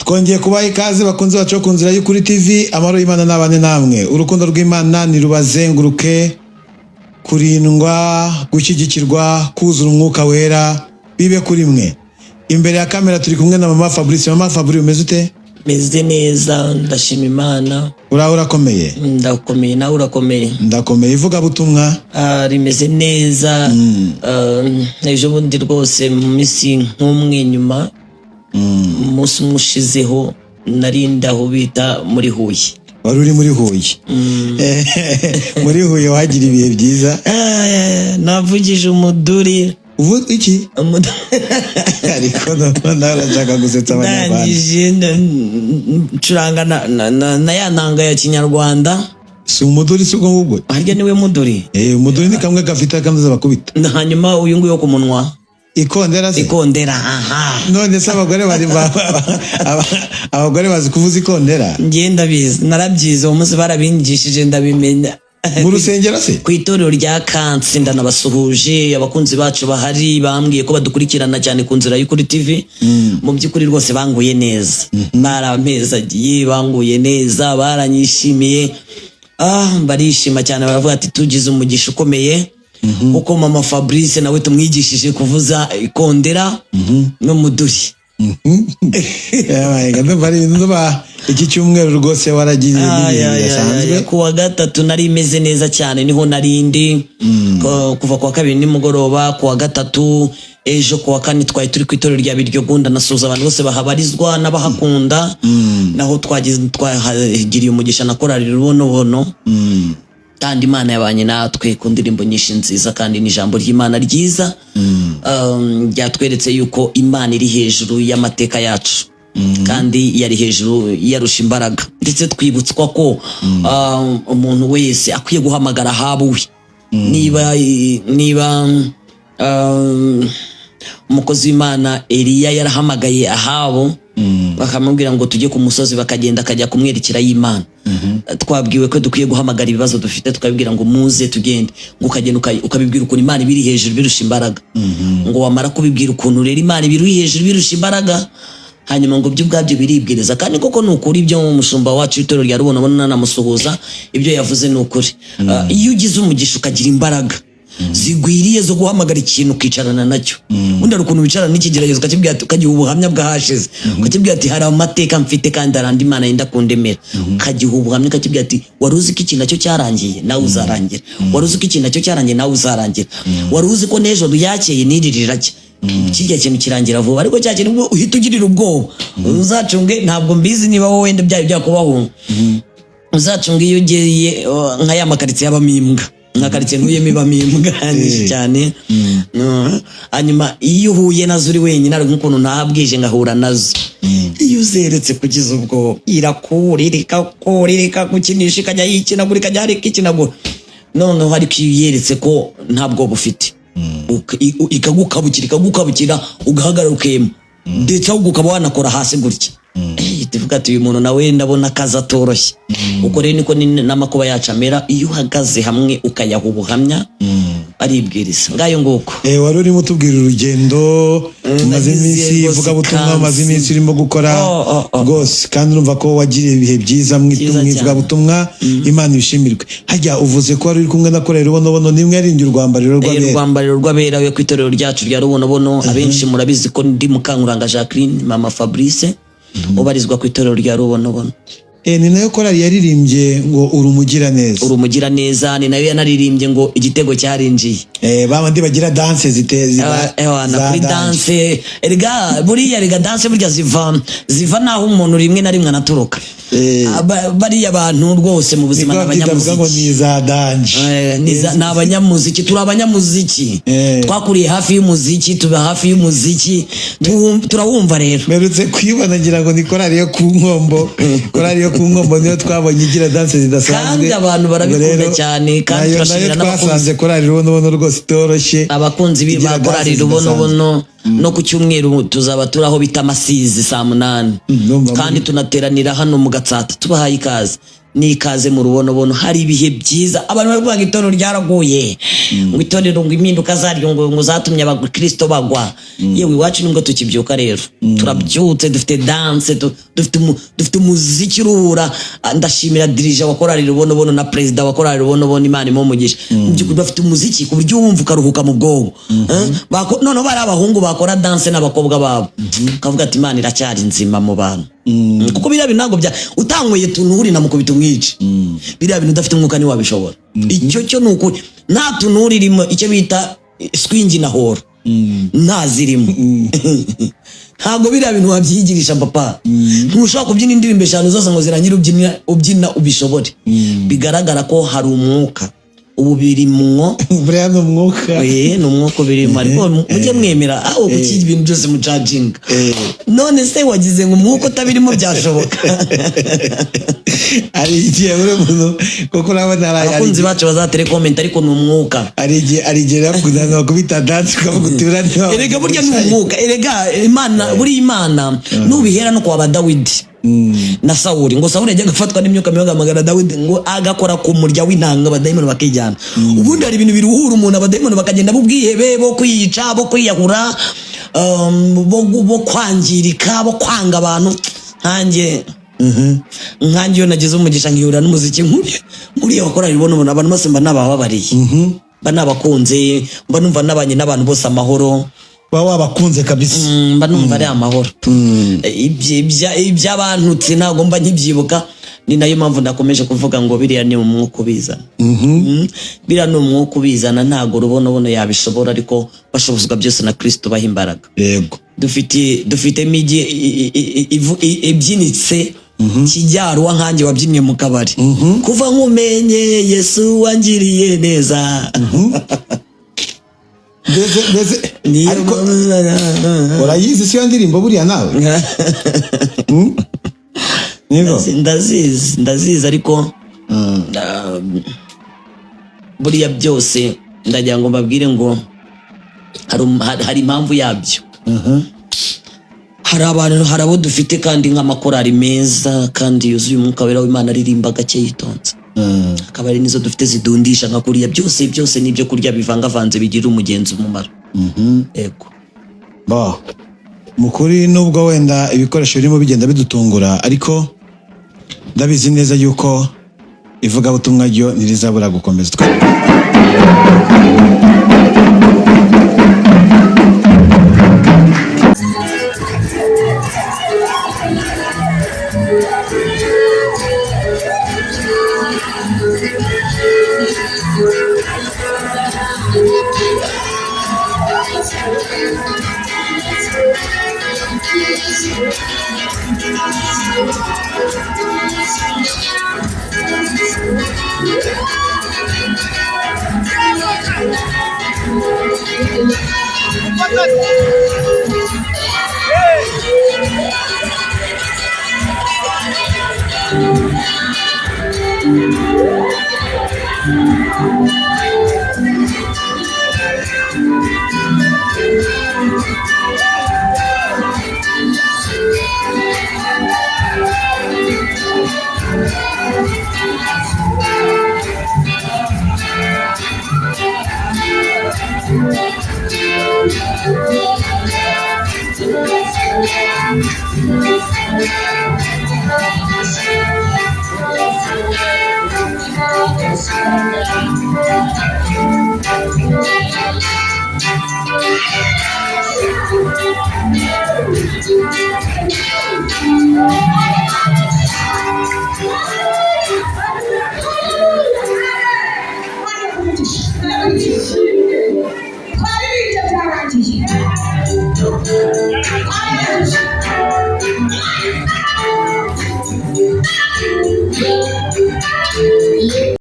Twongeye kubaha ikaze, bakunzi bacu ku Nzira y'Ukuri TV. Amahoro y'Imana n'abane namwe, urukundo rw'Imana nirubazenguruke, kurindwa, gushyigikirwa, kuzura Umwuka Wera bibe kuri mwe. Imbere ya kamera turi kumwe na Mama Fabrice. Mama Fabrice, umeze ute? Meze neza, ndashima Imana. Uraho, urakomeye? Ndakomeye, nawe urakomeye? Ndakomeye. Ivugabutumwa? Ah, rimeze neza. Ah, ejo bundi rwose, mu minsi nk'umwe nyuma, umunsi umwe ushizeho, nari ndaho bita muri Huye. Wari uri muri Huye. Muri Huye wahagira ibihe byiza? Ah, navugije umuduri. Ubu iki? Ariko noneho nawe urashaka gusetsa Abanyarwanda. Ndangije ncuranga na ya nanga ya kinyarwanda. Si umuduri, si ubwo ngubwo? Harya niwe muduri? Eh, umuduri ni kamwe gafite akameze bakubita. Hanyuma uyu nguyu wo ku munwa? Ikondera se? Ikondera, aha. None se abagore bari abagore bazi kuvuza ikondera? Njye ndabizi, narabyize, uwo munsi barabingishije ndabimenya. Mu rusengero se? Ku itorero rya Kansi. Ndanabasuhuje abakunzi bacu bahari, bambwiye ko badukurikirana cyane ku Nzira y'Ukuri TV. Mu by'ukuri rwose banguye neza, barampezagiye, banguye neza, baranyishimiye. Ah, barishima cyane, baravuga ati: "Tugize umugisha ukomeye kuko Mama Fabrice nawe tumwigishije kuvuza ikondera n'umuduri." Yabaye, ndumva ari ndumva iki cyumweru rwose waragize Ay, n'ibihe ay, ay, bidasanzwe. ay, ku wa gatatu nari imeze neza cyane, niho nari ndi. Kuva ku wa kabiri nimugoroba, ku wa gatatu, ejo ku wa kane twari turi ku itorero rya Biryogo. Ndanasuhuza abantu bose bahabarizwa n'abahakunda. Naho twagize, twahagiriye umugisha na korali Rubonobono, kandi Imana yabanye natwe ku ndirimbo nyinshi nziza, kandi n'ijambo ry'Imana ryiza ryatweretse yuko Imana iri hejuru y'amateka yacu, kandi yari hejuru yarusha imbaraga. Ndetse twibutswa ko umuntu wese akwiye guhamagara ahabuwe. Niba umukozi w'Imana Eliya yarahamagaye Ahabu, bakamubwira ngo tujye ku musozi, bakagenda, akajya kumwerekera y'Imana, twabwiwe ko dukwiye guhamagara ibibazo dufite, tukabibwira ngo muze tugende, ngo ukagenda ukabibwira ukuntu Imana ibiri hejuru birusha imbaraga. Ngo wamara kubibwira ukuntu rero Imana ibiri hejuru birusha imbaraga, hanyuma ngo byo ubwabyo biribwiriza. Kandi koko ni ukuri, ibyo umushumba wacu w'itorero rya Rubona nanamusuhuza, ibyo yavuze ni ukuri. Ah, iyo ugize umugisha ukagira imbaraga zigwiriye zo guhamagara ikintu, ukicarana nacyo, ubundi hari ukuntu wicarana n'ikigeragezo, ukakibwira ukagiha ubuhamya bw'ahashize, ukakibwira ati: "Hari amateka mfite kandi hari andi Imana yenda kundemera." Ukagiha ubuhamya, ukakibwira ati: "Wari uzi ko iki nacyo cyarangiye, nawe uzarangira? Wari uzi ko iki nacyo cyarangiye, nawe uzarangira? Wari uzi ko n'ejo ryakeye n'iri riracya?" Kirya kintu kirangira vuba, ariko cya kintu ubwo uhita ugirira ubwoba. Uzacunge, ntabwo mbizi niba wowe wenda byari byakubaho, uzacunge iyo ugiye nka ya makaritsiye abamo imbwa, nka karitsiye ntuyemo ibamo imbwa nyinshi cyane. Hanyuma iyo uhuye nazo uri wenyine, ari nk'ukuntu ntahabwije ngahura nazo, iyo uzeretse kugeza ubwo irakurira, ikakurira, ikagukinisha, ikajya yikinagura, ikajya hari ikinagura. Noneho ariko iyo uyeretse ko nta bwoba ufite, ikagukabukira, ikagukabukira, ugahagarara ukema, ndetse ahubwo ukaba wanakora hasi gutya. Tuvuga ati: "Uyu muntu nawe ndabona akazi atoroshye." Uko rero niko n'amakuba yacu amera, iyo uhagaze hamwe ukayaha ubuhamya, aribwiriza. Ngayo nguko. Eh, wari urimo utubwira urugendo umaze Nagize iminsi, rwose ivugabutumwa umaze kansi. iminsi urimo gukora. Oh. Rwose kandi urumva ko wagiriye ibihe byiza Byiza mu cyane. ivugabutumwa, Imana ibishimirwe. Hajya uvuze ko wari uri kumwe na korali Rubonobono, nimwe yaririmbye Urwambariro rw'Abera? Urwambariro rw'Abera yo ku itorero ryacu rya Rubonobono. Abenshi murabizi ko ndi Mukankuranga Jacqueline, Mama Fabrice, ubarizwa ku itorero rya Rubonobono. Eh, ni nayo korali yaririmbye ngo Uri Umugiraneza? Uri Umugiraneza, ni nayo yanaririmbye ngo Igitego Cyarinjiye. Eh, ba bandi bagira danse zite ziba Ewana za kuri dance. Danse erega, buriya erega danse burya ziva naho umuntu rimwe na rimwe anaturuka. Bariya bantu rwose mu buzima Niko ni babyita, bavuga ngo abanyamuziki. ni za dance. Eh, ni abanyamuziki, turi abanyamuziki. Twakuriye hafi y'umuziki, tuba hafi y'umuziki, turawumva rero. Mperutse kuyibona ngira ngo ni korali yo ku Nkombo. Korali yo ku Nkombo niyo twabonye igira danse zidasanzwe. Kandi abantu barabikunda Ubwo rero, cyane, kandi nayo turashimira nayo n'abakunzi. Twasanze korali Rubonobono rwose itoroshye. Abakunzi Igira ba korali danse. Rubonobono, no ku cyumweru tuzaba turi aho bita Amasizi saa 8. Ndumva Kandi tunateranira hano mu Gatsata, tubahaye ikaze. N'ikaze mu Rubonobono. Hari ibihe byiza. Abantu bari kuvuga ngo itorero ryaraguye, ngo itorero, ngo impinduka zaryo ngo zatumye abakristo bagwa. Yewe, iwacu nibwo tukibyuka rero, turabyutse, dufite danse, dufite umuziki uruhura. Ndashimira dirigeant wa korali Rubonobono na perezida wa korali Rubonobono, Imana imuhe umugisha. Mu by'ukuri bafite umuziki ku buryo wumva ukaruhuka mu bwonko. Eh? Noneho bari abahungu bakora danse n'abakobwa babo, ukavuga ati: "Imana iracyari nzima mu bantu." Kuko biriya bintu ntabwo bya utanyweye tunuri na mukubita umwice. Biriya bintu udafite umwuka ntiwabishobora. Icyo cyo ni ukuri, nta tunuri irimo, icyo bita swingi na horo nta zirimo, ntabwo biriya bintu wabyigirisha, papa. Ntushobora kubyina indirimbo eshanu zose ngo zirangire ubyina, ubyina ubishobore. Bigaragara ko hari umwuka ubu birimwo. Buriya ni umwuka. Eh, ni umwuka ubirimo, ariko mujye mwemera aho kuki ibintu byose mucajinga. None se wagize ngo umwuka utabirimo byashoboka? Hari igihe buri muntu, kuko urabona hari Abakunzi bacu bazatere comment, ariko ni umwuka. Hari igihe bakundana bakubita dance, ukavuga uti: "Buriya niba." Erega burya ni umwuka. Erega Imana, buriya Imana nubihera no kwa ba Dawidi na Sawuli, ngo Sawuli yajyaga afatwa n'imyuka mibi, agahamagara Dawidi ngo agakora ku murya w'intanga, abadayimoni bakijyana. Ubundi hari ibintu biruhura umuntu, abadayimoni bakagenda b'ubwihebe, bo kwiyica, bo kwiyahura, bo kwangirika, bo kwanga abantu. Nkanjye iyo nagize umugisha nkihura n'umuziki nkuriya nkuriya wakora ibona abantu bose, mba nabababariye, mba nabakunze, mba numva nabanye n'abantu bose amahoro. Uba wabakunze kabisa. Mba numva ari amahoro. Iby'abantutse ntabwo mba nkibyibuka. Ni nayo mpamvu nakomeje kuvuga ngo biriya ni umwuka ubizana. Biriya ni umwuka ubizana, ntabwo Rubonobono yabishobora, ariko bashobozwa byose na Kristo baha imbaraga. Dufite imijyi ibyinitse kijyaruwa, nkanjye wabyinnye mu kabari kuva nkumenye Yesu wangiriye neza. Mbese Niyo ariko urayizi si yo ndirimbo buriya nawe? Nigo. Ndazizi, ndazizi, ariko buriya byose ndagira ngo mbabwire ngo hari impamvu yabyo. Hari abantu, hari abo dufite kandi nk'amakorari meza kandi yuzuye umwuka wera w'Imana, aririmba gake yitonze, hakaba hari n'izo dufite zidundisha nka kuriya. Byose byose ni ibyo kurya bivangavanze bigirira umugenzi umumaro. Yego. Bo mu kuri, nubwo wenda ibikoresho birimo bigenda bidutungura, ariko ndabizi neza yuko ivugabutumwa ryo ntirizabura gukomeza.